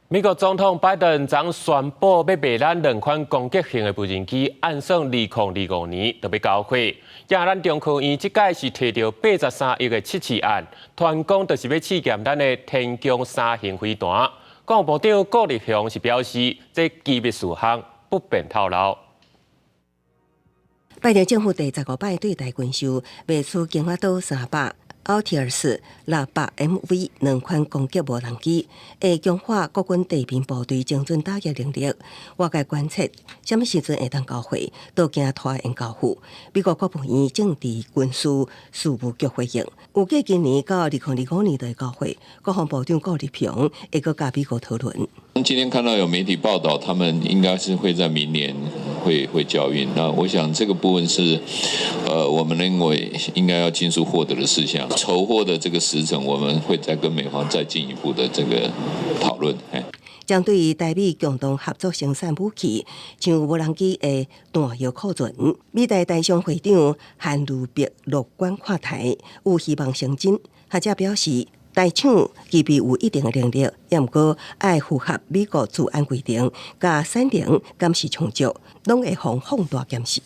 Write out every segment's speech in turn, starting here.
美國總統拜登昨宣布欲賣咱兩款攻擊型的無人機，按算2025年就欲交貨。也咱中科院這擺是提著83億的測試案，傳講就是欲試驗咱的天弓三型飛彈。國防部長顧立雄是表示，這機密事項不便透露。拜登政府第15擺對台軍售，賣出金發島300、奧提爾斯600 MV 兩款攻擊無人機，會強化國軍地面部隊精準打擊能力。外界關切，啥物時陣會當交貨，都驚拖延交付。美國國務院政治軍事事務局回應，預計今年到2025年就會交貨。國防部長顧立雄會閣佮美國討論。今天看到有媒體報道，他們應該是會在明年會交運。那我想這個部分是，我們認為應該要盡速獲得的事項。籌獲的這個時程，我們會再跟美方再進一步的這個討論。針對台美共同合作生產武器，像無人機的彈藥庫存，美台台商會長韓如碧樂觀看待，有希望成真。學者表示，台廠具備有一定的能力，也毋過愛符合美國資安規定，佮產能敢是充足，攏會予放大檢視。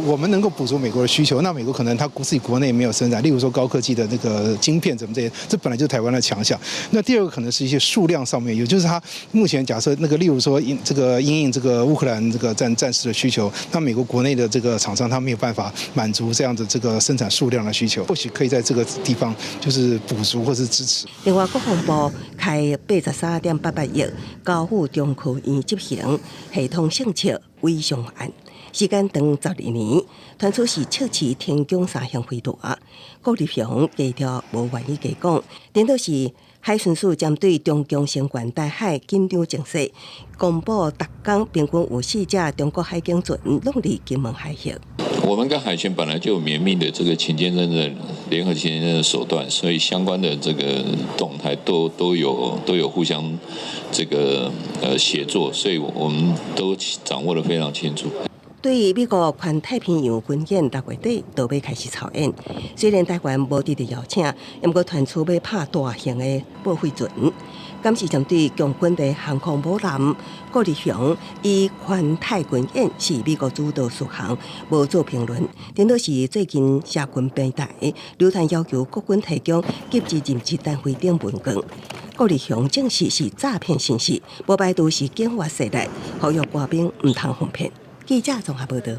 我們能夠補足美國的需求，那美國可能他自己國內沒有生產，例如說高科技的那個晶片，怎麼這些，這本來就是台灣的強項。那第二個可能是一些數量上面，也就是他目前假設那個，例如說因這個因應這個烏克蘭這個戰事的需求，那美國國內的這個廠商他沒有辦法滿足這樣的這個生產數量的需求，或許可以在這個地方就是補足或是支持。另外，國防部開83.88億交付中科院執行系統性測偉雄案，時間長12年，傳出是測試天弓三型飛彈。顧立雄低調無願意加講，顛倒是海巡署針對中共聲援台海緊張情勢，公布逐工平均有四隻中國海警船攏佇金門海域。我們跟海巡本來就有綿密的這個勤監偵的聯合勤監偵的手段，所以相關的這個動態都有互相這個協作，所以我們都掌握得非常清楚。對於美國環太平洋軍演6月底就欲開始操演，雖然台灣無直接邀請，毋過傳出欲拍大型的報廢船，敢是針對共軍的航空母艦。顧立雄以環太軍演是美國主導事項，無做評論。顛倒是最近社群平台流傳要求國軍提供急職任職單位等文件，顧立雄證實是詐騙信息，無排除是境外勢力，呼籲官兵毋通予騙。記者綜合報道。